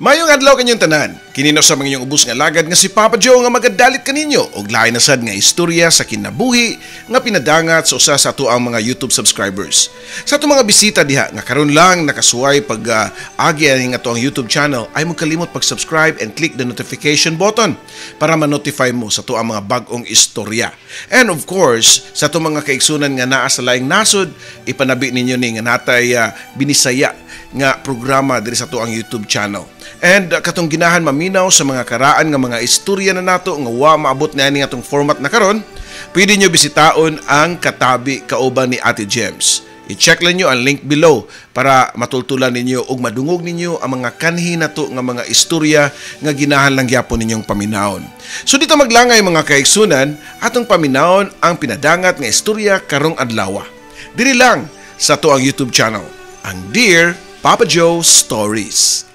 Mayong adlaw kanyang tanan. Kini na sa mga inyong ubos nga lagad nga si Papa Joe nga magadalit kaninyo og lain na sad nga istorya sa kinabuhi nga pinadangat sa usa sa atoang mga YouTube subscribers. Sa atong mga bisita diha nga karon lang nakasuway pag agi ani nga atoang YouTube channel, ay mo kalimot pag-subscribe and click the notification button para ma-notify mo sa atoang mga bag-ong istorya. And of course, sa atong mga kaigsunan nga naa sa laing nasod, ipanabi ninyo ni nga natay binisaya nga programa diri sa atoang YouTube channel. And katong ginahan maminaw sa mga karaan nga mga istorya na nato nga wa maabot na ani atong format na karon, pwede nyo bisitaon ang Katabi kauban ni Ate Gems. I-check lang nyo ang link below para matultulan ninyo ug madungog ninyo ang mga kanhi nato nga mga istorya nga ginahan lang gyapon ninyong paminawon. So dito maglangay mga kaigsunan, atong paminawon ang pinadangat nga istorya karong adlaw. Diri lang sa ato ang YouTube channel, ang Dear Papa Joe Stories.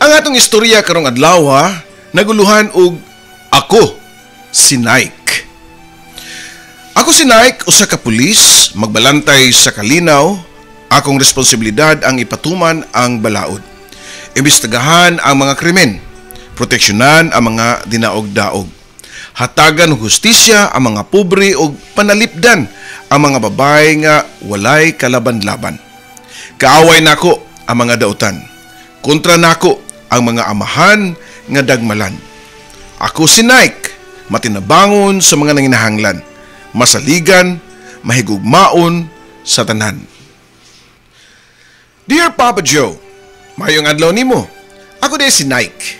Ang atong istorya karong adlaw naguluhan og ako si Nike. Ako si Nike, usa ka pulis, magbalantay sa kalinaw. Akong responsibilidad ang ipatuman ang balaod, imbestigahan ang mga krimen, proteksyonan ang mga dinaog-daog, hatagan og hustisya ang mga pobre ug panalipdan ang mga babae nga walay kalaban-laban. Kaaway nako ang mga dautan, kontra nako ang mga amahan nga dagmalan. Ako si Nike, matinabangon sa mga nanginahanglan, masaligan, mahigugmaon sa tanan. Dear Papa Joe, mayong adlaw nimo. Ako di si Nike.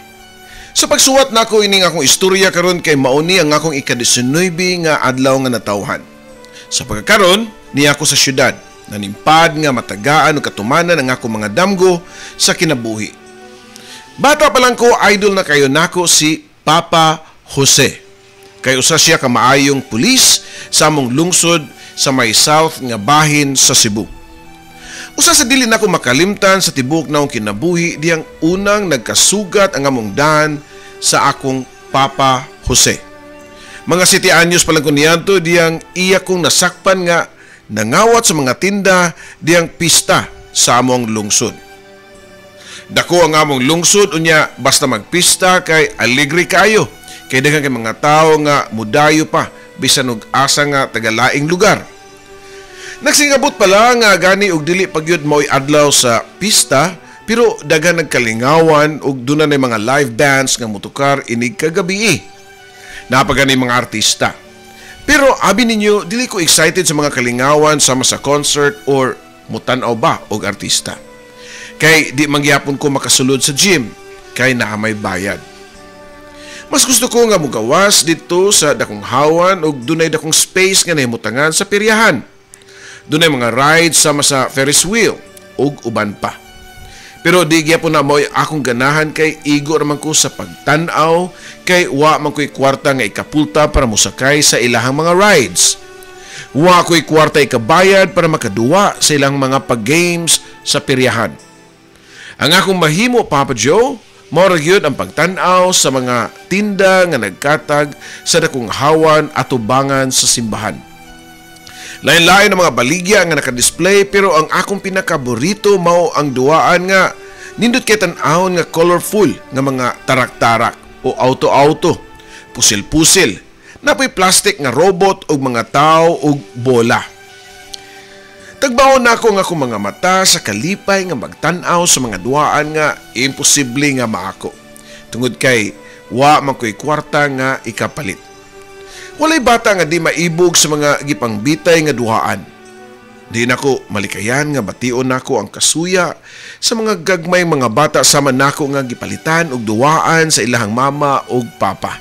Sa pagsuwat nako ining akong istorya karon kay mauni ang akong ika-19 nga adlaw nga natawhan. Sa pagkakaron, niya ako sa syudad, nanimpad nga matagaan ug katumanan ang akong mga damgo sa kinabuhi. Bata pa lang ko, idol na kayo nako si Papa Jose. Kay usa siya ka maayong pulis sa among lungsod sa may south nga bahin sa Cebu. Usa sa dili nako makalimtan sa tibuok naong kinabuhi diyang unang nagkasugat ang among daan sa akong Papa Jose. Mga 7 anyos pa lang ko niadto diyang iya kong nasakpan nga nangawat sa mga tinda diyang pista sa among lungsod. Dako ang among lungsod unya basta magpista kay alegre kayo. Kay daghan kay mga tawo nga mudayo pa bisan og asa nga tagalaing lugar. Nagsingabot pala nga gani og dili pagyud maoy adlaw sa pista, pero daghan nagkalingawan og duna nay mga live bands nga motukar inig kagabi. Napagani mga artista. Pero abi ninyo dili ko excited sa mga kalingawan sama sa concert or mutan-aw ba og artista. Kay di mangyapon ko makasulod sa gym kay naa may bayad. Mas gusto ko nga mugawas dito sa dakong hawan og dunay dakong space nga nahimutangan sa peryahan. Dunay mga rides sama sa Ferris wheel ug uban pa. Pero di gyapon na mo'y akong ganahan kay igo raman ko sa pagtan-aw kay wa man ko'y kwarta nga ikapulta para mosakay sa ilahang mga rides. Wa ko'y kwarta ikabayad para makaduwa sa ilang mga pag-games sa peryahan. Ang akong mahimo, Papa Joe, mao ra gyud ang pagtan-aw sa mga tinda nga nagkatag sa dakong hawan at tubangan sa simbahan. Lain-lain ang mga baligya nga nakadisplay, pero ang akong pinakaborito mao ang duwaan nga nindot kay tan-awon nga colorful nga mga tarak-tarak o auto-auto, pusil-pusil, napoy plastic nga robot ug mga tao ug bola. Tagbaon nako ang akong mga mata sa kalipay nga magtan-aw sa mga duwaan nga imposible nga maako, tungod kay wa man ko'y kwarta nga ikapalit. Walay bata nga di maibog sa mga gipangbitay nga duhaan. Di nako malikayan nga bation nako ang kasuya sa mga gagmay mga bata sama nako nga gipalitan og duwaan sa ilahang mama og papa.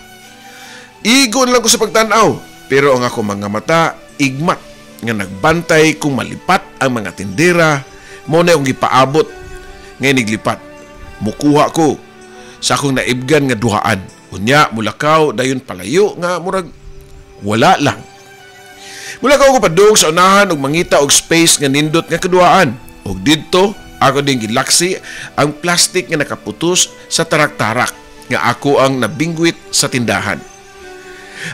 Igon lang ko sa pagtan-aw, pero ang ako mga mata igmat nga nagbantay kung malipat ang mga tindera, mo na akong gipaabot nga iniglipat. Mukuha ko sa akong naibgan nga duhaan. Unya mulakaw dayon palayo nga murag wala lang. Mulakaw ko padung sa unahan og mangita og space nga nindot nga kaduaan. Og didto ako din gilaksi ang plastic nga nakaputos sa tarak-tarak nga ako ang nabingwit sa tindahan.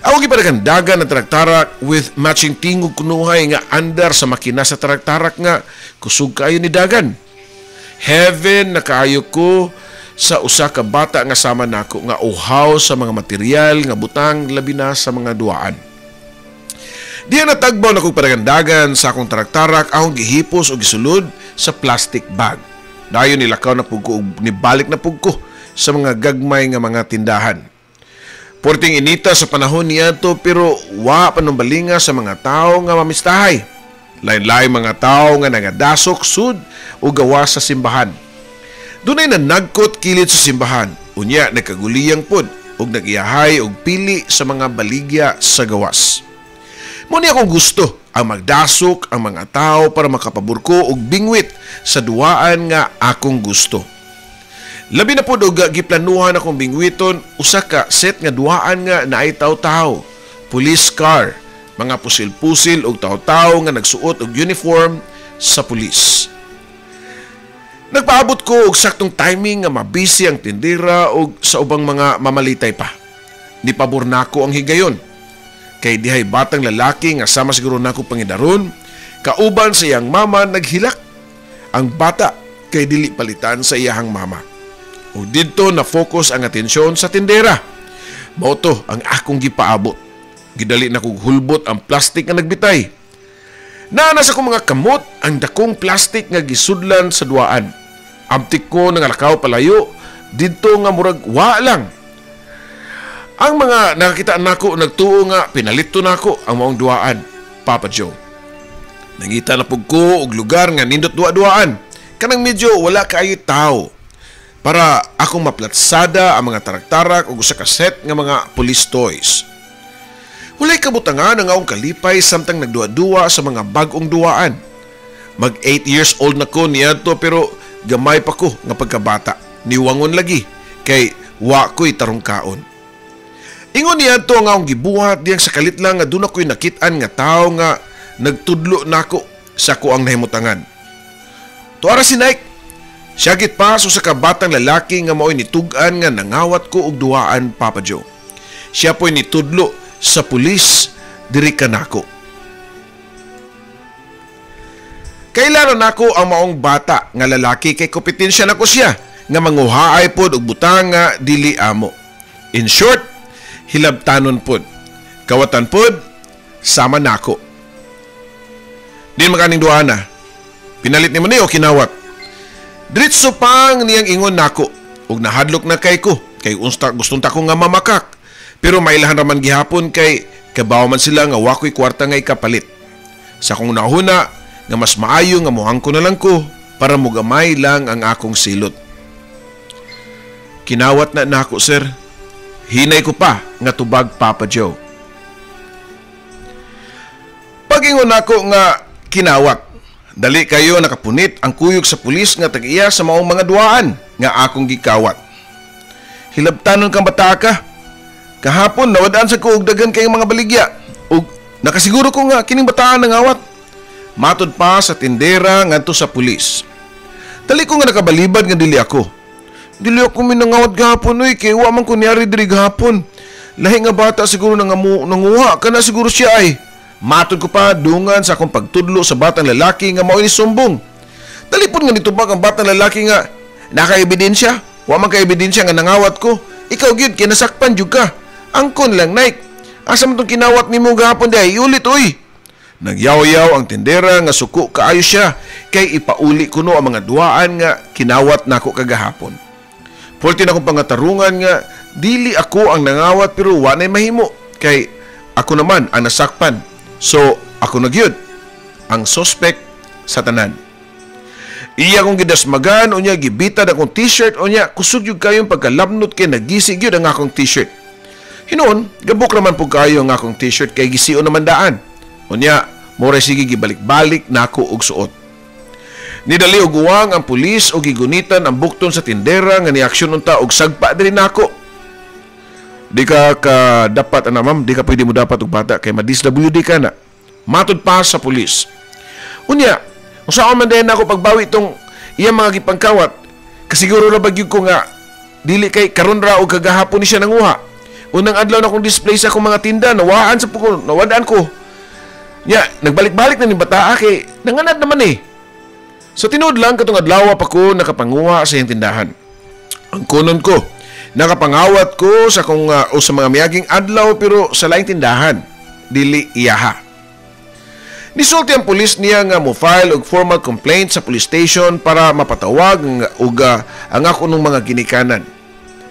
Ako gipanagandagan ang tarak-tarak with matching tingog kunuhay nga andar sa makina sa tarak-tarak nga kusog kaayo ni dagan. Heaven na kaayo ko sa usa ka bata nga sama nako nga uhaw sa mga material nga butang, labi na sa mga duaan. Diya natagbaw na kong panagandagan sa akong tarak-tarak, akong gihipos o gisulod sa plastic bag. Dayon nilakaw na pug ko ug nibalik na pug ko sa mga gagmay nga mga tindahan. Porting inita sa panahon niadto, pero wa panumbalinga sa mga tao nga mamistahay. Lain-lain mga tao nga nangadasok sud o gawa sa simbahan. Dunay nanagkot kilid sa simbahan. Unya nagkaguliyang pod og nagiyahay og pili sa mga baligya sa gawas. Mo ni akong gusto ang magdasok ang mga tao para makapaburko og bingwit sa duwaan nga akong gusto. Labi na pod og giplanuhan akong bingwiton usa ka set nga duwaan nga naay taw-taw, police car, mga pusil-pusil og taw-taw nga nagsuot og uniform sa pulis. Nagpaabot ko og saktong timing nga mabisi ang tindera og sa ubang mga mamalitay pa. Nipabor nako ang higayon. Kay dihay batang lalaki nga sama siguro nako pangidaron, kauban sa iyang mama naghilak ang bata kay dili palitan sa iyahang mama. O didto na focus ang atensyon sa tindera. Mao to ang akong gipaabot. Gidali na kog hulbot ang plastic nga nagbitay. Naa sa akong mga kamot ang dakong plastic nga gisudlan sa duaan. Amtik ko nangalakaw palayo didto nga murag wa lang. Ang mga nakakita nako nagtuo nga pinalito nako ang maong duaan, Papa Joe. Nangita na pug ko og lugar nga nindot duwa-duaan. Kanang medyo wala kaayo tao para akong maplatsada ang mga tarak-tarak og usa ka set nga mga police toys. Walay kabutangan ang akong kalipay samtang nagduwa-duwa sa mga bag-ong duwaan. Mag 8 years old na ko niadto, pero gamay pa ko nga pagkabata. Niwangon lagi kay wa ko'y tarong kaon. Ingon niadto ang akong gibuhat diyang sa kalit lang nga doon ako'y nakit-an nga tao nga nagtudlo nako sa ko ang nahimutangan. Tuara si Nike. Siyagit pa sa kabatang lalaki nga mao'y nitug-an nga nangawat ko og duwaan, Papa Joe. Siya po'y nitudlo sa pulis diri kanako. Kailano nako ang maong bata nga lalaki kay kompetensya nako siya nga manguhaay pod og butang nga dili amo. In short, hilabtanon pod. Kawatan pod sama nako. Di makaning duha na. Pinalit nimo ni o kinawat. Diretso pang niyang ingon nako ug nahadlok na kay ko kay unsta gustong ta ko nga mamakak. Pero mailahan raman gihapon kay kabaw man sila nga wakoy kwarta nga ikapalit. Sa akong nahuna nga mas maayo nga muhangko na lang ko para mugamay lang ang akong silot. Kinawat na nako, sir. Hinay ko pa nga tubag, Papa Joe. Pag-ingon nako nga kinawat, Dali kayo nakapunit ang kuyog sa pulis nga tag-iya sa maong mga duaan nga akong gikawat. Hilabtanon kang bata ka. Kahapon nawadaan sa ko og daghan kayong mga baligya. Ug nakasiguro ko nga kining bataan nangawat. Matod pa sa tindera ngadto sa pulis. Dali ko nga nakabalibad nga dili ako. Dili ako minangawat gahapon oy kay wa man ko niari diri gahapon. Lahi nga bata siguro nanguha kana siguro siya ay. Matod ko pa dungan sa akong pagtudlo sa batang lalaki nga mao ni sumbong. Talipon nga nitubag ang batang lalaki nga naka-ebidensya. Wa man ka-ebidensya nga nangawat ko. Ikaw gyud kay nasakpan jud ka. Angkon lang Nike. Asa man tong kinawat nimo gahapon diay? Iulit oy. Nagyaw-yaw ang tindera nga suko kaayo siya kay ipauli kuno ang mga duaan nga kinawat nako kagahapon. Pulti na akong pangatarungan nga dili ako ang nangawat pero wa nay mahimo kay ako naman ang nasakpan. So ako na gyud ang suspect sa tanan. Iya kong gidasmagan unya gibitad akong t-shirt unya kusog gyud kayong pagkalabnot kay nagisi gyud ang akong t-shirt. Hinuon gabok raman pud kayo ang akong t-shirt kay gision naman daan. Unya more sige gibalik-balik nako og suot. Nidali og uwang ang pulis og gigunitan ang bukton sa tindera nga niaksyon unta og sagpa diri nako. Di ka ka dapat ana ma'am, di ka pwede mo dapat og bata kay ma-disWD ka na. Matod pa sa pulis. Unya, usaon man din ako pagbawi tong iyang mga gipangkawat, kasiguro ra ba gyud ko nga dili kay karon ra og kagahapon ni siya nanguha. Unang adlaw na akong display sa akong mga tinda, nawaan sa puko, nawadaan ko. Nya, nagbalik-balik na ni bataa kay nanganad naman eh. Sa tinuod lang katong adlaw pa ko nakapanguha sa iyang tindahan. Ang kunon ko, nakapangawat ko sa kung o sa mga miyaging adlaw pero sa laing tindahan, dili iyaha. Nisulti ang pulis niya nga mo file og formal complaint sa police station para mapatawag og ang ako nung mga ginikanan.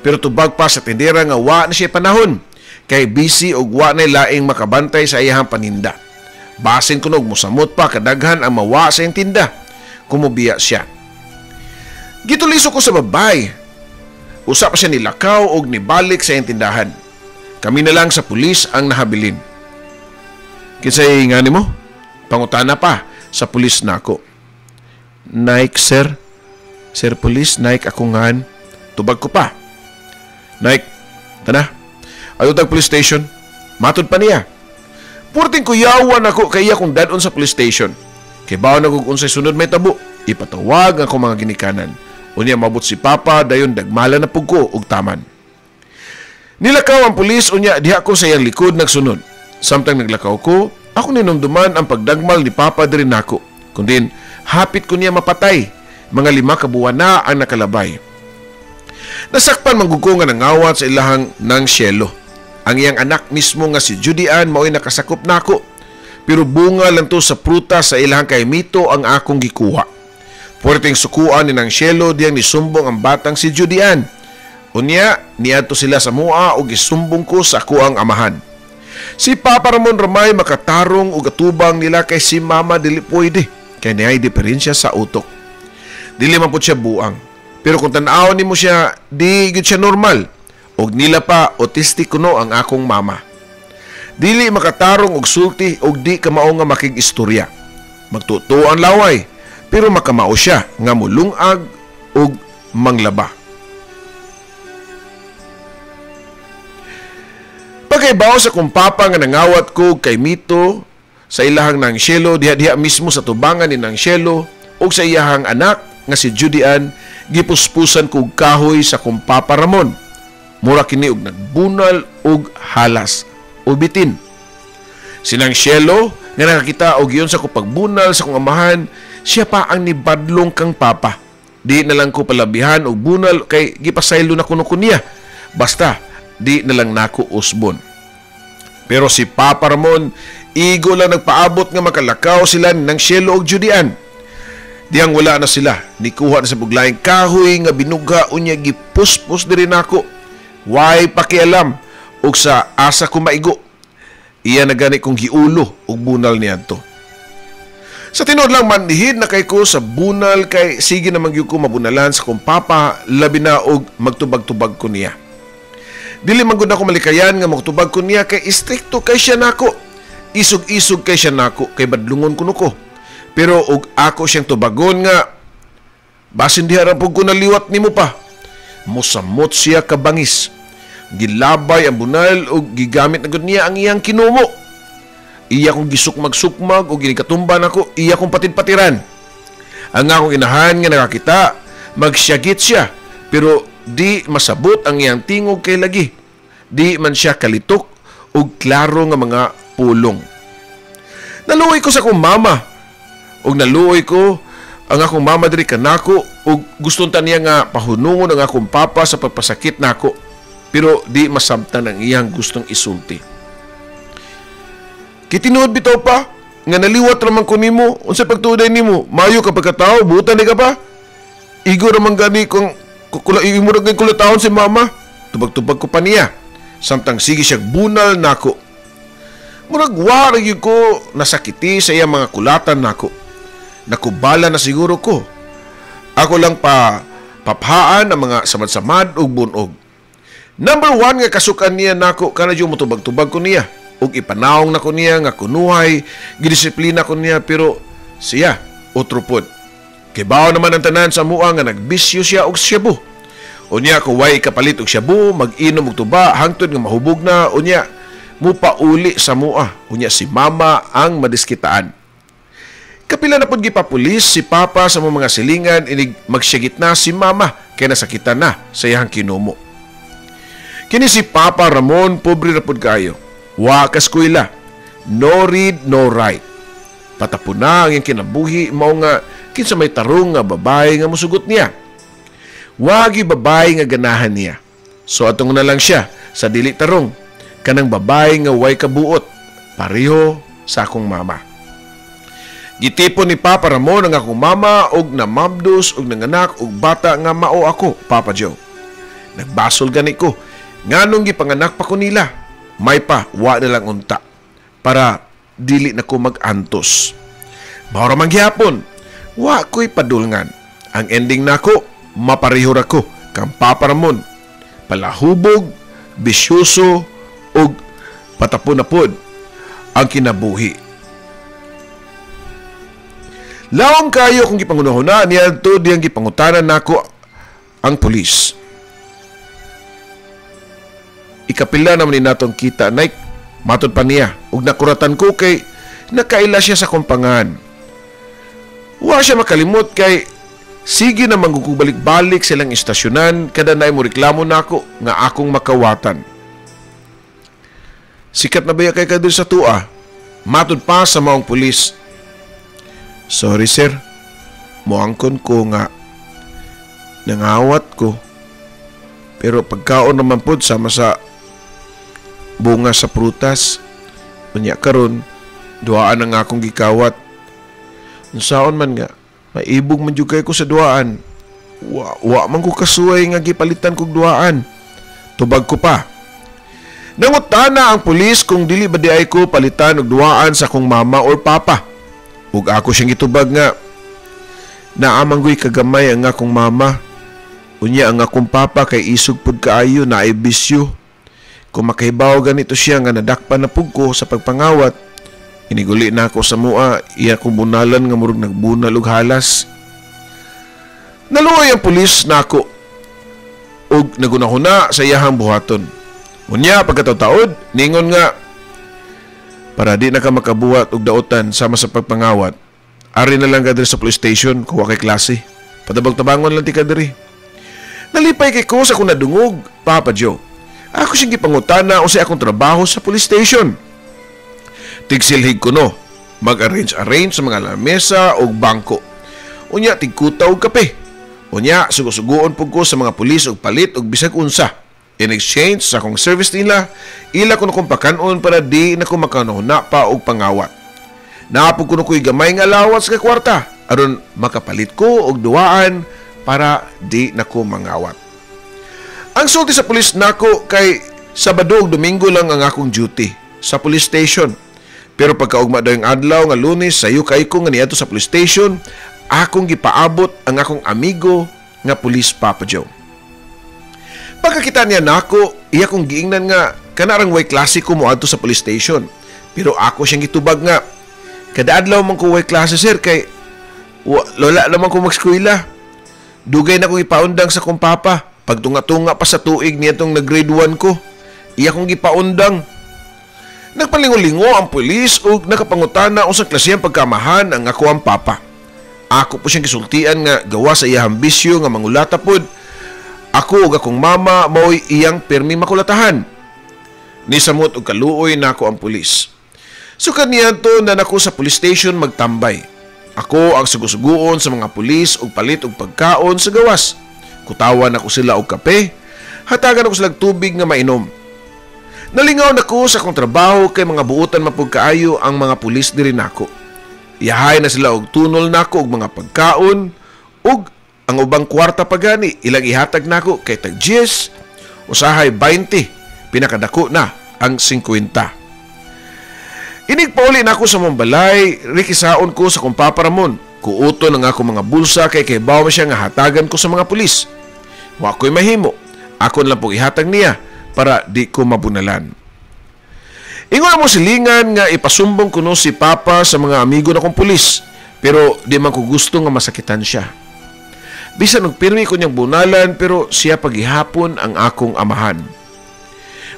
Pero tubag pa sa tindera nga wa na siya panahon kay busy og wa na laing makabantay sa iyahang paninda. Basin kunog mosamot pa kadaghan ang mawa sa iyang tinda. Kumubiya siya. Gituliso ko sa babay. Usa pa siya nilakaw og nibalik sa iyang tindahan. Kami na lang sa pulis ang nahabilin. Kinsay nga nimo? Pangutana pa sa pulis nako. Nike sir. Sir pulis, Nike ako ngan. Tubag ko pa. Nike, tana. Ayo tag police station. Matod pa niya. Purting kuyawan ako kay iya kong dadon sa police station. Kay baon na kung unsay sunod may tabo, ipatawag ako mga ginikanan. Unya mabot si Papa, dayon dagmala na pug ko og taman. Nilakaw ang pulis, unya diha ko sa iyang likod nagsunod. Samtang naglakaw ko, ako ninumduman ang pagdagmal ni Papa diri nako. Kundin, hapit ko niya mapatay. Mga 5 ka buwan na ang nakalabay. Nasakpan manggug ko nga nangawat sa ilahang nang syelo. Ang iyang anak mismo nga si Judy Ann mao'y nakasakop nako. Pero bunga lang to sa prutas sa ilahang kay Mito ang akong gikuha. Puwerteng sukuan ni nang syelo diyang nisumbong ang batang si Judy Ann. Unya, niadto sila sa mua o gisumbong ko sa akuang amahan. Si Papa Ramon Ramay makatarong og atubang nila kay si Mama dili pwede. Kay niay diferensya sa utok. Dili man po siya buang. Pero kung tan-awon nimo siya, di gyud siya normal. Og nila pa autistic kuno ang akong mama. Dili makatarong og sulti og di kamao nga makig-istorya. Magtutuo ang laway, pero makamao siya nga mulungag og manglaba. Pagkaibaw sa kong papa nga nangawat ko kay Mito sa ilahang nang Shelo, diha-diha mismo sa tubangan ni nang Shelo og sa iyahang anak nga si Judy Ann, gipuspusan kog kahoy sa kong papa Ramon. Mura kini og nagbunal og halas o bitin. Sinang Shelo nga nakakita og giyon sa kong pagbunal sa kong amahan, siya pa ang nibadlong kang papa. Di na lang ko palabihan og bunal kay gipasaylo na kuno ko niya. Basta di na lang nako usbon. Pero si Papa Ramon, igo lang nagpaabot nga makalakaw sila ng Shelo og Judy Ann. Diyang wala na sila, nikuha na sa buglayng kahoy nga binuga unya gipuspos diri nako. Way pakialam og sa asa ko maigo. Iya na gani kong giulo og bunal niadto. Sa tinuod lang manhid na kay ko sa bunal kay sige naman gyud ko mabunalan sa kong papa, labi na og magtubag-tubag ko niya. Dili man gud ako malikayan nga magtubag ko niya kay istrikto kay siya nako. Isog-isog kay siya nako kay badlungon kuno ko. Pero og ako siyang tubagon nga basin diha ra pud ko naliwat nimo pa. Mosamot siya kabangis. Gilabay ang bunal og gigamit na gud niya ang iyang kinumo. Iya kong gisukmag-sukmag og ginikatumba nako, iya kong patid-patiran. Ang akong inahan nga nakakita, magsyagit siya, pero di masabot ang iyang tingog kay lagi. Di man siya kalitok og klaro nga mga pulong. Naluoy ko sa akong mama. Og naluoy ko ang akong mama diri kanako og guston ta niya nga pahunungon ang akong papa sa pagpasakit nako. Pero di masabtan ang iyang gustong isulti. Kitinuod bitaw pa nga naliwat ra man ko nimo, unsa pagtuoday nimo? Mayo ka pagkatao, butan di ka pa. Igo ra man gani kung kula imo ra kulatahon si mama. Tubag-tubag ko pa niya. Samtang sige siya bunal nako. Murag wa ra gyud ko nasakiti sa iyang mga kulatan nako. Nakubala na siguro ko. Ako lang pa paphaan ang mga samad-samad ug bunog. Number 1 nga kasukan niya nako kana jud motubag-tubag ko niya ug ipanawong nako niya nga kunuhay, gidisiplina ko niya, pero siya otro pod. Kibaw naman ang tanan sa mua nga nagbisyo siya og shabu. Unya ko way kapalit og shabu, mag-inom og tuba hangtod nga mahubog na, unya mupauli sa mua. Unya si mama ang madiskitaan. Kapila na pod gipapulis si papa sa mga silingan, inig magsyagit na si mama kay nasakitan na sa iyang kinumo. Kini si Papa Ramon pobre ra pod kaayo. Wa ka eskwela, no read no write. Patapon na ang iyang kinabuhi, mao nga kinsa may tarong nga babae nga mosugot niya. Wagi babae nga ganahan niya. So atong na lang siya sa dili tarong, kanang babae nga way kabuot, pareho sa akong mama. Gitipon ni Papa Ramon ang akong mama og namabdos og nanganak og bata nga mao ako, Papa Joe. Nagbasol gani ko, nganong gipanganak pa ko nila. May pa, wa na lang unta, para dili na ko mag-antos. Mao ra man gihapon, wa ko'y padulngan. Ang ending nako, mapareho ra ko kang Papa Ramon. Palahubog, bisyoso, ug patapon na pod ang kinabuhi. Lawom kayo kung gipangunahuna niadto diyang gipangutanan nako ang pulis. Ikapila naman ni natong kita, Nike, matod pa niya, ug nakuratan ko kay nakaila siya sa kumpangan. Wa siya makalimot kay sige na manggugubalik-balik silang istasyonan kada naay mo reklamo nako nga akong makawatan. Sikat na ba kay kadir sa tua? Matod pa sa maong pulis. Sorry sir, moangkon ko nga nangawat ko. Pero pagkaon naman pod sama sa bunga sa prutas. Unya karon, duaan ang akong gikawat. Unsaon man nga, maibog man jud kay ko sa duaan. Wa man ko kasuway nga gipalitan kog duaan. Tubag ko pa. Nangutana ang pulis kung dili ba di ay ko palitan og duaan sa akong mama or papa. Ug ako siyang gitubag nga naamang goy kagamay ang akong mama. Unya ang akong papa kay isog pud kaayo na ay bisyo. Kung makahibaw ganito siya nga nadakpan na pug ko sa pagpangawat, iniguli na ako sa mua, iya kong bunalan nga murag nagbunal og halas. Naluoy ang pulis nako ug nagunahuna sa iyahang buhaton. Unya pagkataod-taod, ningon nga para di na ka makabuhat og daotan sama sa pagpangawat, ari na lang ka diri sa police station kung wa kay klase. Patabang-tabangon lang ti ka diri. Nalipay kay ko sa akong nadungog, Papa Joe. Ako siyang gipangutana unsay akong trabaho sa police station. Tigsilhig ko no, mag-arrange-arrange sa mga lamesa og bangko. Unya tigkuta og kape. Unya sugo-sugoon pug ko sa mga pulis og palit og bisag unsa. In exchange sa akong service nila, ila ko na kong pakanon para di na ko makanahuna pa og pangawat. Naapog ko na ko'y gamay nga allowance ka kwarta aron makapalit ko og duwaan para di na ko mangawat. Ang sulti sa pulis nako kay Sabado ug Domingo lang ang akong duty sa police station. Pero pagkaugma daw yung adlaw nga Lunes, sayo kay ko nga niadto sa police station, akong gipaabot ang akong amigo nga pulis, Papa Joe. Pagkakita niya nako, iya kong giingnan nga kanarang way klase ko moadto sa police station. Pero ako siyang gitubag nga Kada adlaw man ko way klase, sir, kay wala naman ko magskwela. Dugay na kong ipaundang sa kong papa. Pagtunga-tunga pa sa tuig niya tong nag-grade 1 ko. Iya kong gipaundang. Nagpalingo-lingo ang pulis ug nakapangutana unsang klaseng pagkamahan ang ako ang papa. Ako po siyang gisultian nga gawa sa iyang bisyo nga mangulata pod. Ako ug akong mama mao'y iyang pirmi makulatahan. Nisamot og kaluoy nako ang pulis. So kaniadto na nako sa police station magtambay. Ako ang sugusuguon sa mga pulis og palit og pagkaon sa gawas. Kutawan ako sila og kape, hatagan ako sila og tubig nga mainom. Nalingaw nako sa akong trabaho kay mga buutan mapugkaayo ang mga pulis diri nako. Yahay na sila og tunol nako og mga pagkaon ug ang ubang kwarta pagani ilang ihatag nako kay tag 10, usahay 20, pinakadako na ang 50. Inig pauli nako sa mong balay, rikisaon ko sa kong papa Ramon. Kuuton ang akong mga bulsa kay bawo siya nga hatagan ko sa mga pulis. Wa ko'y mahimo. Ako lang pong ihatag niya para di ko mabunalan. Ingon mo silingan nga ipasumbong kuno si Papa sa mga amigo na kong pulis, pero di man ko gusto nga masakitan siya. Bisan og pirmi ko niyang bunalan, pero siya paghihapon ang akong amahan.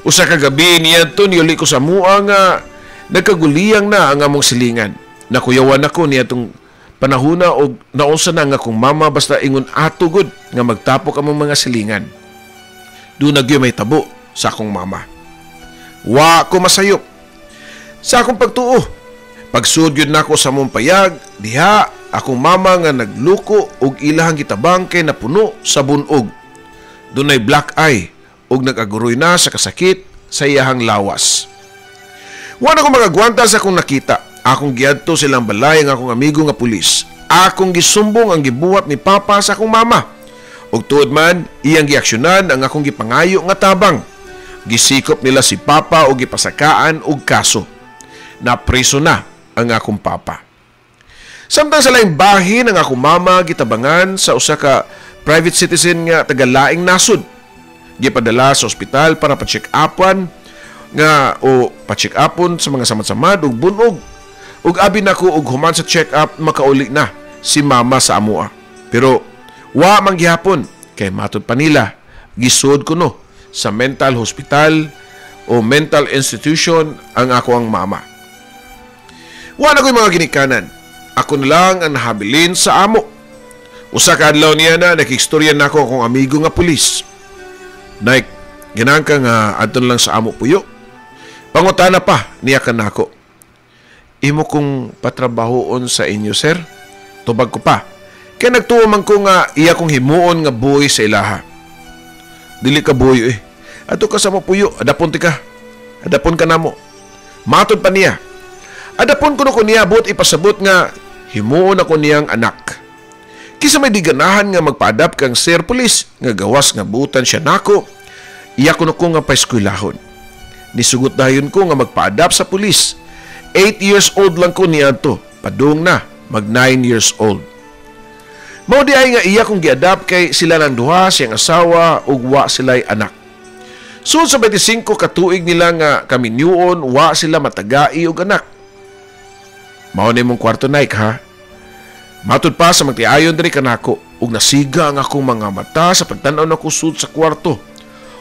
Usa ka gabi niadto niuli ko sa mua nga nagkaguliyang na ang among silingan. Nakuyawan ako niadtong panahuna og naunsa na nga akong mama basta ingon ato gud nga magtapok among mga silingan. Doon nagyo may tabo sa akong mama. Wa ko masayop sa akong pagtuo. Pagsud yun nako sa mong payag, diha akong mama nga nagluko og ilahang gitabang kay napuno sa bunog. Dunay black eye og nag-aguroy na sa kasakit sa iyahang lawas. Wa na ko magagwanta sa akong nakita. Akong giadto silang balay ang akong amigo nga pulis. Akong gisumbong ang gibuhat ni Papa sa akong mama. Og tuod man, iyang giaksyonan ang akong gipangayo nga tabang. Gisikop nila si Papa og gipasakaan og kaso. Napriso na ang akong papa. Samtang sa laing bahin ang akong mama gitabangan sa usa ka private citizen nga taga-laing nasod. Gipadala sa ospital para pa-check-upan nga o pa-check-upon sa mga samad-samad ug bunog. Ug abi nako og human sa check-up makauli na si mama sa amoa. Pero wa man gihapon kay matud pa nila gisud kuno sa mental hospital o mental institution ang ako ang mama. Wa na ko'y mga ginikanan. Ako na lang ang nahabilin sa amo. Usa ka adlaw niya na nakistorya nako akong amigo nga pulis. Nike, ganahan ka nga adto lang sa amo puyo. Pangutana pa niya kanako. Imo kong patrabahoon sa inyo, sir? Tubag ko pa. Kaya nagtuo man ko nga iya kong himuon nga buhi sa ilaha. Dili ka buhi eh. Adto ka sa mo puyo, adapon ti ka. Adapon ka namo. Matod pa niya. Adapon ko no ko niya buot ipasabot nga himuon ako niyang anak. Kisa may di ganahan nga magpa-adapt kang sir police nga gawas nga butan siya nako. Iya ko no ko nga paeskwelahon. Nisugot dayon ko nga magpa-adapt sa pulis. 8 years old lang ko niadto. Padung na mag 9 years old. Mao di ay nga iya kong gi-adapt kay sila lang duha, siyang asawa ug wa sila'y anak. Sud sa 25 katuig nila nga kaminyuon, wa sila matagai og anak. Mao ni mong kwarto, Nike, ha. Matud pa sa magtiayon diri kanako ug nasiga ang akong mga mata sa pagtan-aw nako sud sa kwarto.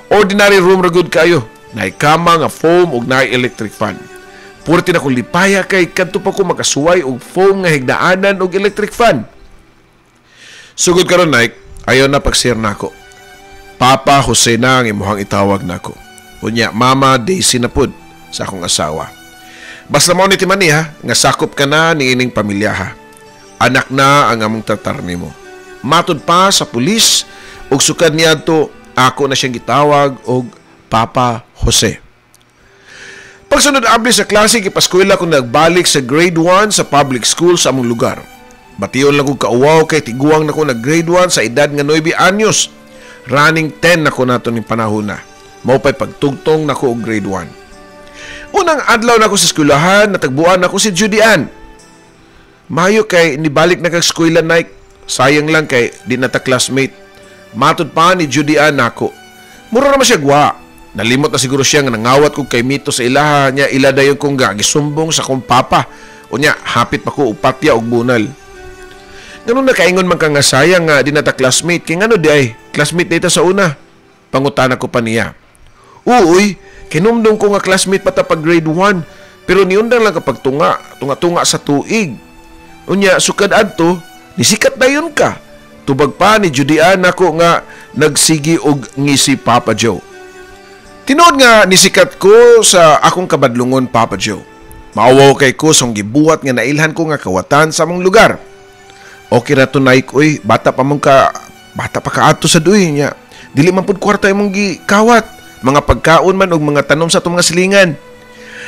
Ordinary room ra gud kayo. Naay kama nga foam ug naay electric fan. Purti na kong lipaya kay kadto pa ko makasuway og foam nga hignaanan og electric fan. Sugod karon, Nike, ayaw na pag-share nako. Papa Jose na ang imuhang itawag nako. Unya Mama Daisy na pud sa akong asawa. Basta mao ni timani ha, nga sakop ka na ni ining pamilya ha. Anak na ang among tatar nimo. Matud pa sa pulis ug sukad niadto ako na siyang gitawag og Papa Jose. Pagsunod abli sa klase, gipaskwela ko nagbalik sa grade 1 sa public school sa among lugar. Bation lang kog kauwaw kay tiguang na ko nag grade 1 sa edad nga 9 anyos. Running 10 na ko nato ning panahon na. Mao pa'y pagtugtong nako og grade 1. Unang adlaw nako sa eskwelahan, natagbuan nako si Judy Ann. Mayo kay nibalik na kag eskwela, Nike. Sayang lang kay di na ta classmate. Matud pa ni Judy Ann nako. Mura naman siya gwa. Nalimot na siguro siya nga nangawat kog kay Mito sa ilaha niya, ila dayon kong gisumbong sa kong papa Unya hapit pa ko og patya og bunal. Ngano nakaingon man ka nga sayang nga di na ta classmate kay ngano di ay classmate data sa una? Pangutana ko pa niya. Uy, kinumdum ko nga classmate pa ta pag grade 1 pero niundang lang kapag tunga-tunga sa tuig. Unya sukad adto nisikat dayon ka. Tubag pa ni Judy Ann nako nga nagsigi og ngisi, Papa Joe. Tinuod nga nisikat ko sa akong kabadlungon, Papa Joe. Maawaw kay ko sa gibuhat nga nailhan ko nga kawatan sa among lugar. Okay ra to, Nike, oy, bata pa mong ka bata pa kaadto sa duy niya. Dili man pud kwarta imong gikawat, mga pagkaon man og mga tanom sa atong mga silingan.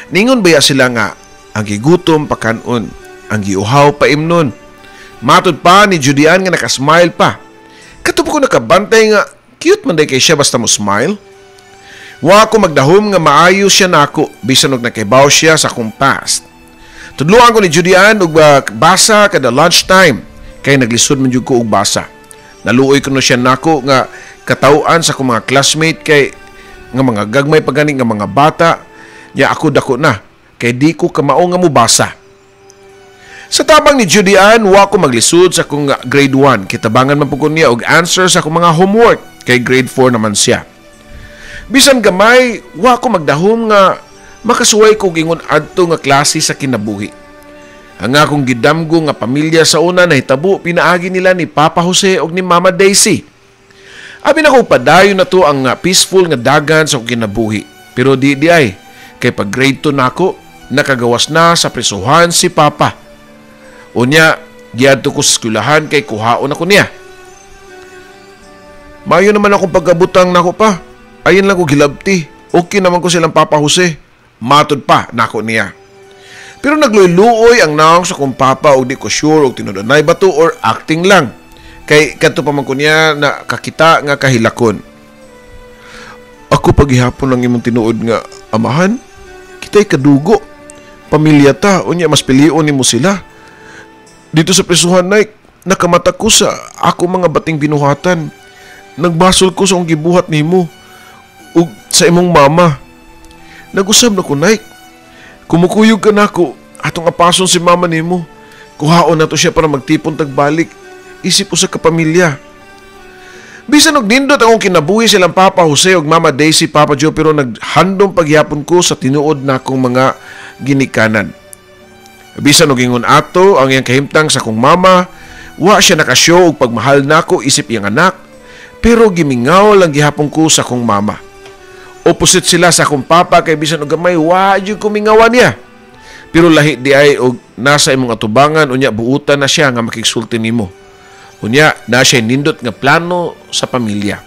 Ningon baya sila nga ang gigutom pakanon, ang giuhaw paimnon. Matod pa ni Judy Ann nga nakasmile pa. Kato pa ko nakabantay nga cute man day kay siya basta mo smile. Wa ko magdahom nga maayo siya nako bisan og nakaibaw siya sa akong past. Tudloan ko ni Judy Ann og basa kada lunchtime kay naglisod man jud ko og basa. Naluoy ko no siya nako nga katawhan sa akong mga classmate kay nga mga gagmay pa gani nga mga bata nya ako dako na kay di ko kamao nga mobasa. Sa tabang ni Judy Ann, wa ko maglisod sa akong grade 1. Kitabangan man pud ko niya og answer sa akong mga homework kay grade 4 naman siya. Bisan gamay, wa ko magdahom nga makasuway ko ingon adto nga klase sa kinabuhi. Ang akong gidamgo nga pamilya sa una nahitabo pinaagi nila ni Papa Jose og ni Mama Daisy. Abi nako padayon na to ang peaceful nga dagan sa akong kinabuhi. Pero di di ay, kay pag grade 2 nako, nakagawas na sa prisuhan si Papa. Unya, giadto ko sa eskwelahan kay kuhaon ako niya. Mayo naman akong pagkabutang nako pa. Ayin lang ko gilabti. Okay naman ko silang Papa Jose. Matod pa nako niya. Pero nagluluoy ang naong sa kong papa og di ko sure og tinud-anay ba to or acting lang. Kay kadto pa man ko niya na kakita nga kahilakon. Ako paghihapon ang imong tinuod nga amahan, kita'y kadugo. Pamilya ta, unya mas pilion nimo sila. Dito sa prisuhan, Nike, nakamata ko sa ako mga bating binuhatan. Nagbasol ko sa akong gibuhat nimo ug sa imong mama. Nag-usab na ko, Nike. Kumukuyog ka nako, atong apason si mama nimo. Kuhaon na to siya para magtipon tagbalik. Isip usa ka pamilya. Bisan og nindot akong kinabuhi silang Papa Jose ug Mama Daisy, Papa Joe, pero naghandom pagyapon ko sa tinuod na akong mga ginikanan. Bisan og ingon ato ang iyang kahimtang sa akong mama, wa siya nakashow og pagmahal nako isip iyang anak, pero gimingaw lang gihapon ko sa akong mama. Opposite sila sa akong papa kay bisan og gamay wa jud ko mingawan niya. Pero lahi di ay og nasa imong atubangan, unya buutan na siya nga makigsulti nimo. Unya na siya nindot nga plano sa pamilya.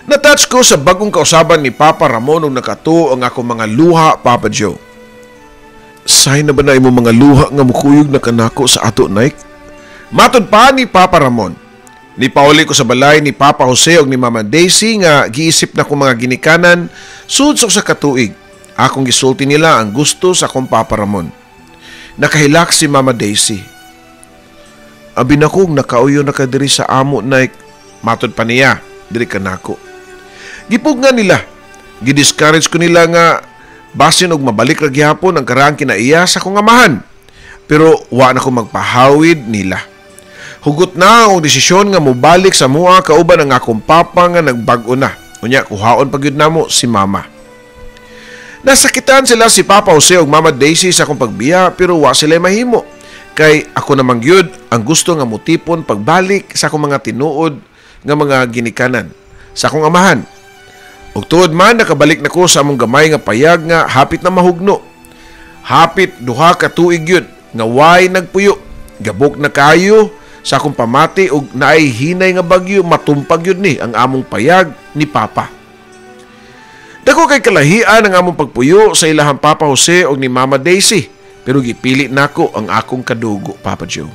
Na-touch ko sa bagong kausaban ni Papa Ramon ug nakatuo ang akong mga luha, Papa Joe. Sign na ba na imong mga luha nga mukuyog na kanako sa ato, Nike? Matod pa ni Papa Ramon. Nipauli ko sa balay ni Papa Jose og ni Mama Daisy nga giisip na ko mga ginikanan sudsok sa katuig. Akong gisulti nila ang gusto sa akong Papa Ramon. Nakahilak si Mama Daisy. Abi na kong nakauyo na ka diri sa amo, Nike. Matod pa niya, diri ka nako. Gipug nga nila. Gidiscourage ko nila nga basin og mabalik ra gihapon ang karaang kinaiya sa akong amahan. Pero wa na ko magpahawid nila. Hugot na ang desisyon nga mobalik sa mua kauban ang akong papa nga nagbag-o na. Unya kuhaon pa gyud namo si mama. Nasakitan sila si Papa Jose ug Mama Daisy sa akong pagbiya pero wa sila mahimo. Kay ako namang gyud ang gusto nga motipon pagbalik sa akong mga tinuod nga mga ginikanan sa akong amahan. Ug tuod man nakabalik na ko sa among gamay nga payag nga hapit na mahugno. Hapit duha ka tuig gyud nga way nagpuyo. Gabok na kayo sa akong pamati og naay hinay nga bagyo matumpag yun ni ang among payag ni Papa. Dako kay kalahian ang among pagpuyo sa ilahang Papa Jose og ni Mama Daisy, pero gipili nako ang akong kadugo, Papa Joe.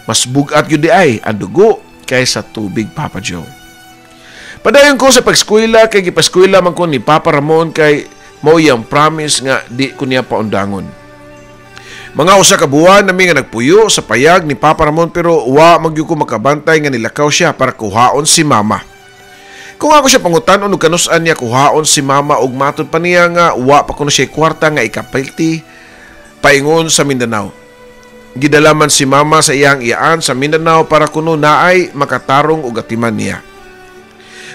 Mas bugat yun di ay ang dugo kaysa tubig, Papa Joe. Padayon ko sa pagskwela kay gipaskwela man ko ni Papa Ramon kay mao iyang promise nga di ko niya paundangon. Mga usa ka buwan nami nga nagpuyo sa payag ni Papa Ramon pero wa magyud ko makabantay nga nilakaw siya para kuhaon si Mama. Kung ako siya pangutan-on og kanus-an niya kuhaon si Mama og matod pa niya nga wa pa kuno siya kwarta nga ikapilti paingon sa Mindanao. Gidala man si mama sa iyang iyaan sa Mindanao para kuno naay makatarong og atiman niya.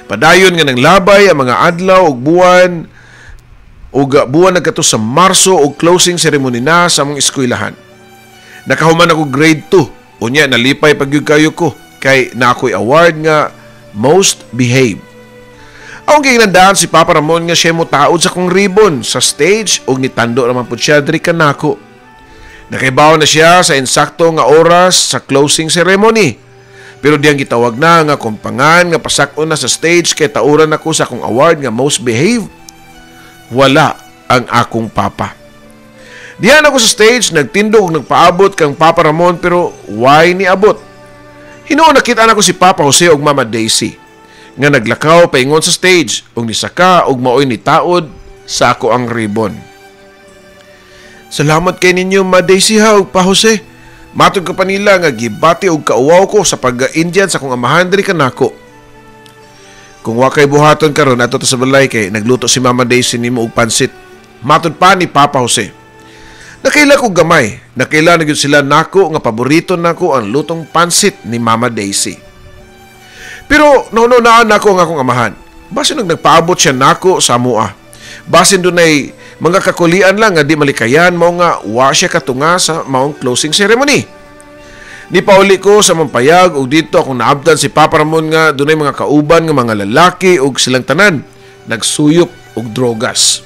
Padayon nga nanglabay ang mga adlaw ug buwan, ug buwan nagkato sa Marso og closing ceremony na sa among eskwelahan. Nakahuman ako grade 2. Unya nalipay pag gyud kayo ko kay na ako'y award nga most behaved. Akong gihinandaan si Papa Ramon nga siya mo taod sa kong ribbon sa stage ug nitando naman pud siya diri kanako. Nakaibaw na siya sa insakto nga oras sa closing ceremony. Pero diyang gitawag na nga kumpangan nga pasak-on na sa stage kay tauran ako sa akong award nga most behaved. Wala ang akong papa. Diyan ako sa stage, nagtindog ug nagpaabot kang Papa Ramon, pero why ni abot? Hinuon nakita nako si Papa Jose ug Mama Daisy nga naglakaw paingon sa stage ug nisaka ug maoy nitaod sa ako ang ribbon. "Salamat kay ninyo, Ma Daisy ha ug Pa Jose." Matod ka pa nila nga gibati og kauwaw ko sa pagka-Indian sa akong amahan diri kanako. "Kung wa kay buhaton karon, adto ta sa balay kay nagluto si Mama Daisy nimo og pansit." Matod pa ni Papa Jose. Nakaila ko gamay, nakaila na gyud sila nako nga paborito nako ang lutong pansit ni Mama Daisy. Pero naununaan nako ang akong amahan. Basin nagpaabot siya nako sa amoa. Basin dunay mga kakulian lang nga di malikayan mao nga wa siya katunga sa maong closing ceremony. Nipauli ko sa mampayag ug dito akong naabdan si Papa Ramon nga dunay mga kauban nga mga lalaki ug silang tanan nagsuyop og drogas.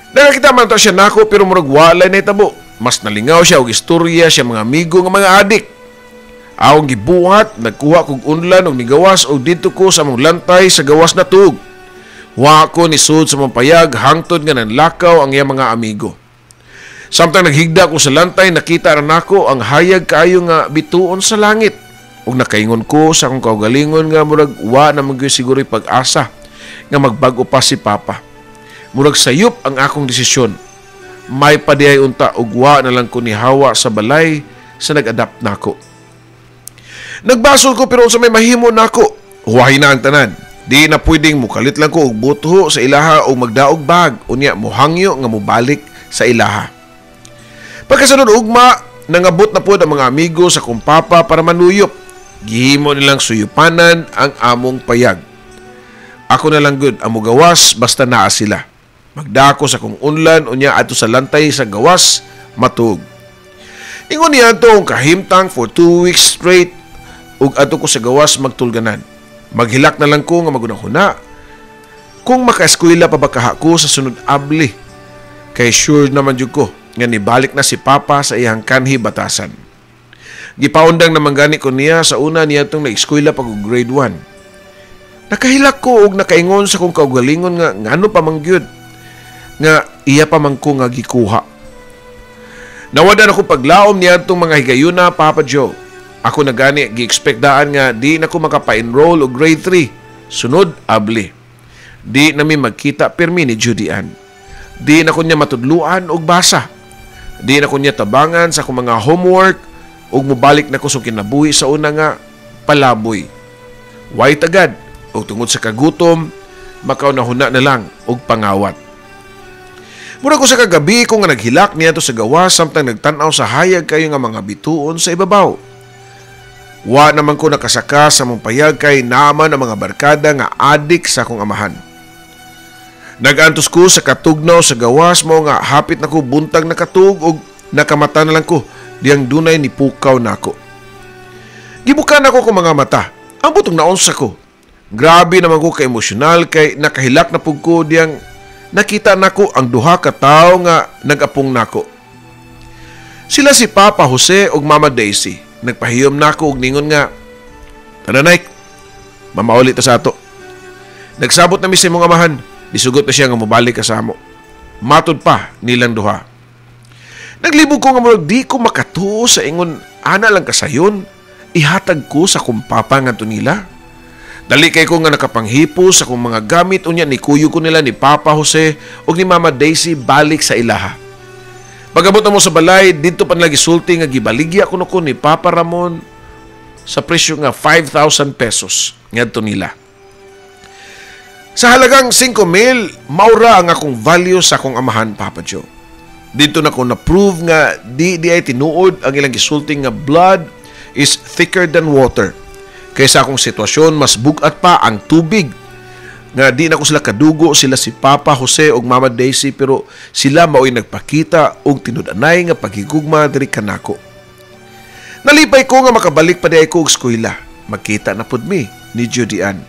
Nakakita man to siya nako, pero murag walay na itabo. Mas nalingaw siya og istorya siya mga amigo nga mga adik. Akong gibuhat, nagkuha kog unlan og nigawas og didto ko sa among lantay sa gawas na tug. Wa ko nisud sa mampayag hangtod nga nanlakaw ang iyang mga amigo. Samtang naghigda ko sa lantay, nakita ra nako ang hayag kaayo nga bituon sa langit. Ug nakaingon ko sa akong kaugalingon nga murag wa na man gyud siguro pag-asa nga magbag-o pa si Papa. Murag sayop ang akong desisyon. May padiay unta ug wa na lang ko nihawa sa balay sa nag-adapt nako. Nagbasol ko, pero unsa may mahimo nako? Huwahi na ang tanan. Di na pwedeng mukalit lang ko og butho sa ilaha o magdaog bag. Unya muhangyo nga mubalik sa ilaha. Pagkasunod ugma, nangabot na pod ang mga amigo sa kong papa para manuyop. Gihimo nilang suyupanan ang among payag. Ako na lang gud ang mugawas basta naa sila. Magdako sa kong unlan unya adto sa lantay sa gawas matug. Ingon niya ato ang kahimtang for 2 weeks straight ug adto ko sa gawas magtulganan. Maghilak na lang ko nga magunahuna kung makaeskwela pa ba kaha ko sa sunod abli. Kay sure naman jud ko nga nibalik na si Papa sa iyang kanhi batasan. Gipaundang naman gani ko niya sa una niya itong na-eskwela pag grade 1. Nakahilak ko og nakaingon sa kong kaugalingon nga ngano pa man gyud nga iya pa man ko nga gikuha. Nawadan ako paglaom niya itong mga higayuna, Papa Joe. Ako na gani gi-expect daan nga di na ko makapa-enroll og grade 3. Sunod abli. Di nami magkita pirmi ni Judy Ann. Di na ko niya matudluan og basa. Di na ko niya tabangan sa akong mga homework ug mobalik na ko sa kinabuhi sa una nga palaboy. White agad og tungod sa kagutom makaunahuna na lang og pangawat. Mura ko sa kagabi ko nga naghilak niya to sa gawas samtang nagtan-aw sa hayag kayo nga mga bituon sa ibabaw. Wa naman ko nakasaka sa mong payag kay naaman ang mga barkada nga adik sa akong amahan. Nag-antos ko sa katugnaw sa gawas mo nga hapit na ko buntag nakatug og nakamata na lang ko diyang dunay ni pukaw nako. Gibukan ako kong mga mata. Ang butong naunsa ko. Grabe naman ko ka-emosyonal kay nakahilak na pug ko diyang nakita nako ang duha ka tawo nga nag-apong nako. Sila si Papa Jose ug Mama Daisy. Nagpahiyom nako og ningon nga, "Tara Nike, mamauli ta sa ato. Nagsabot na mi sa imong amahan, disugot na siya nga mobalik ka sa amo." Matod pa nilang duha. Naglibog ko nga murag di ko makatuo sa ingon ana lang kasayon, ihatag ko sa akong papa ngadto nila. Dali kay ko nga nakapanghipo sa akong mga gamit unya ni kuyo ko nila ni Papa Jose ug ni Mama Daisy balik sa ilaha. Pag-abot na mo sa balay, dito pa nila gisulti nga gibaligya kuno ko ni Papa Ramon sa presyo nga 5,000 pesos ngadto nila. Sa halagang 5,000, maura ang akong value sa akong amahan, Papa Joe. Didto nako na-prove nga di diay tinuod ang ilang gisulti nga blood is thicker than water. Kaysa akong sitwasyon, mas bugat pa ang tubig. Nga di nako sila kadugo, sila si Papa Jose ug Mama Daisy, pero sila mao'y nagpakita og tinud-anay nga paghigugma diri kanako. Nalipay ko nga makabalik pa diay ko og eskwela. Magkita na pud mi ni Judy Ann.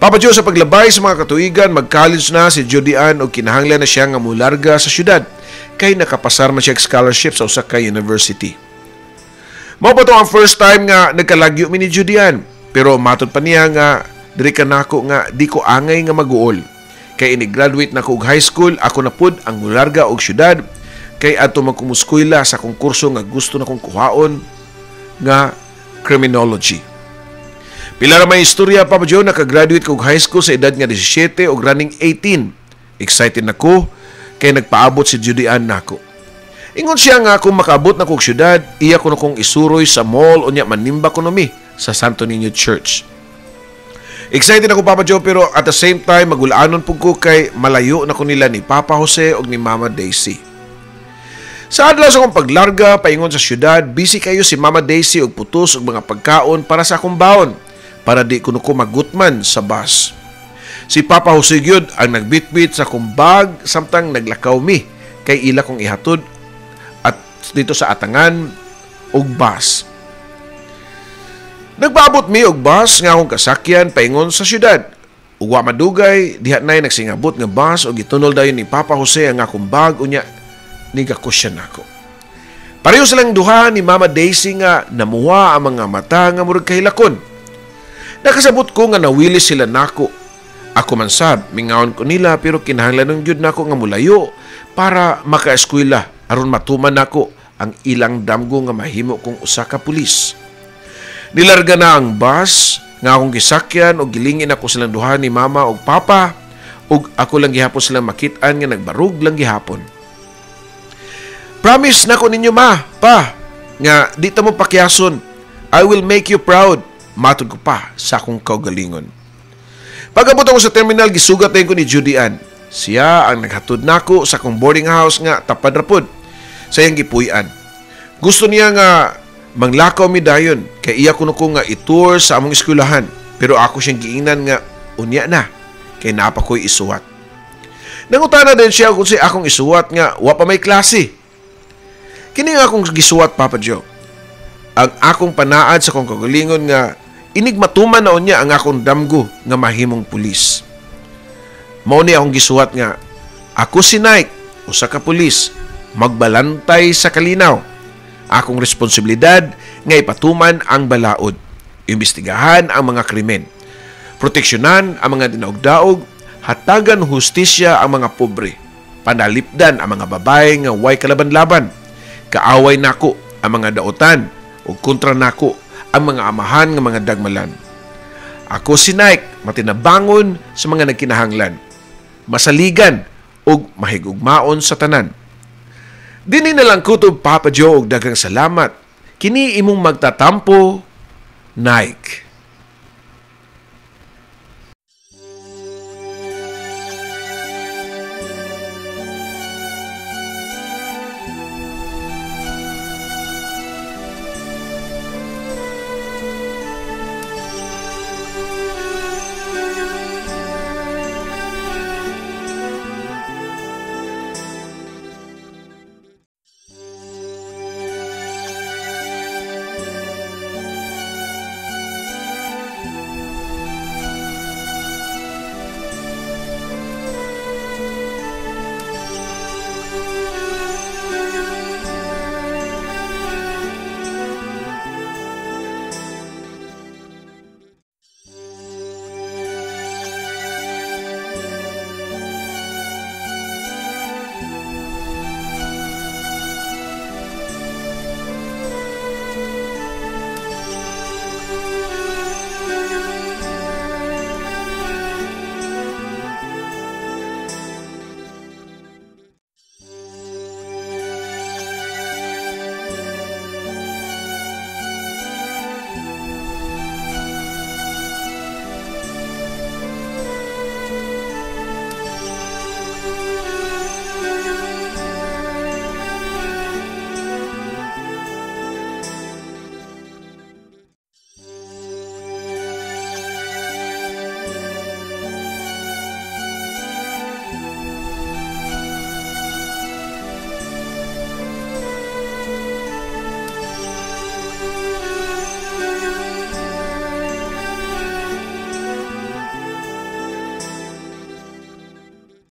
Papa Joe, sa paglabay sa mga katuigan, mag-college na si Judy Ann og kinahanglan na siya nga mularga sa syudad kay nakapasar man siya og scholarship sa usa ka university. Mao pa to ang first time nga nagkalagyo mi ni Judy Ann, pero matod pa niya nga diri kanako nga di ko angay nga maguol. Kay ini-graduate na ko og high school, ako na pud ang mularga og syudad kay adto man ko mueskwela sa akong kurso nga gusto na kong kuhaon nga criminology. Pila ra may istorya, Papa Joe, nakagraduate ko og high school sa edad nga 17 og running 18. Excited na ko kay nagpaabot si Judy Ann nako. Ingon siya nga kung makaabot na kog syudad, iya ko na kong isuroy sa mall unya manimba ko mi sa Santo Niño Church. Excited ako, Papa Joe, pero at the same time magulanon pud ko kay malayo na ko nila ni Papa Jose og ni Mama Daisy. Sa adlaw sa akong paglarga paingon sa syudad, busy kayo si Mama Daisy og putos og mga pagkaon para sa akong baon para di kuno ko magutman sa bus. Si Papa Jose gyud ang nagbitbit sa akong bag samtang naglakaw mi kay ila kong ihatod at dito sa atangan og bus. Nagpaabot mi og bus nga akong kasakyan paingon sa syudad. Ug wa madugay, diha nay nagsingabot nga bus og gitunol dayon ni Papa Jose ang akong bag unya nigakosyan nako. Pareho silang duha ni Mama Daisy nga namuha ang mga mata nga murag kahilakon. Nakasabot ko nga nawili sila nako. Ako man sab, mingawon ko nila pero kinahanglan gyud nako nga mulayo para makaeskwela aron matuman nako ang ilang damgo nga mahimo kong usa ka pulis. Nilarga na ang bus nga akong gisakyan og gilingin ako silang duha ni Mama og Papa ug ako lang gihapon silang makit-an nga nagbarug lang gihapon. Promise nako ninyo, ma, pa, nga di ta mo pakyason. I will make you proud. Matod ko pa sa akong kaugalingon. Pag-abot ako sa terminal, gisugat na ko ni Judy Ann. Siya ang naghatod nako sa akong boarding house nga tapad ra pod sa iyang gipuy-an. Gusto niya nga manglakaw mi dayon kay iya kuno ko nga i-tour sa among eskwelahan, pero ako siyang giingnan nga unya na kay naa pa ko'y isuwat. Nangutana din siya kung si akong isuwat nga wa pa may klase. Kini nga akong gisuwat, Papa Joe. Ang akong panaad sa akong kaugalingon nga inig matuman na unya ang akong damgo nga mahimong pulis. Mao ni akong gisuwat nga ako si Nike, usa ka pulis, magbalantay sa kalinaw. Akong responsibilidad nga ipatuman ang balaod, imbestigahan ang mga krimen, proteksyonan ang mga dinaog-daog, hatagan hustisya ang mga pobre, panalipdan ang mga babae nga way kalaban-laban, kaaway nako ang mga daotan ug kontra nako ang mga amahan nga mga dagmalan. Ako si Nike, matinabangon sa mga nagkinahanglan, masaligan ug mahigugmaon sa tanan. Dini na lang kutob, Papa Joe, og daghang salamat. Kini imong magtatampo, Nike.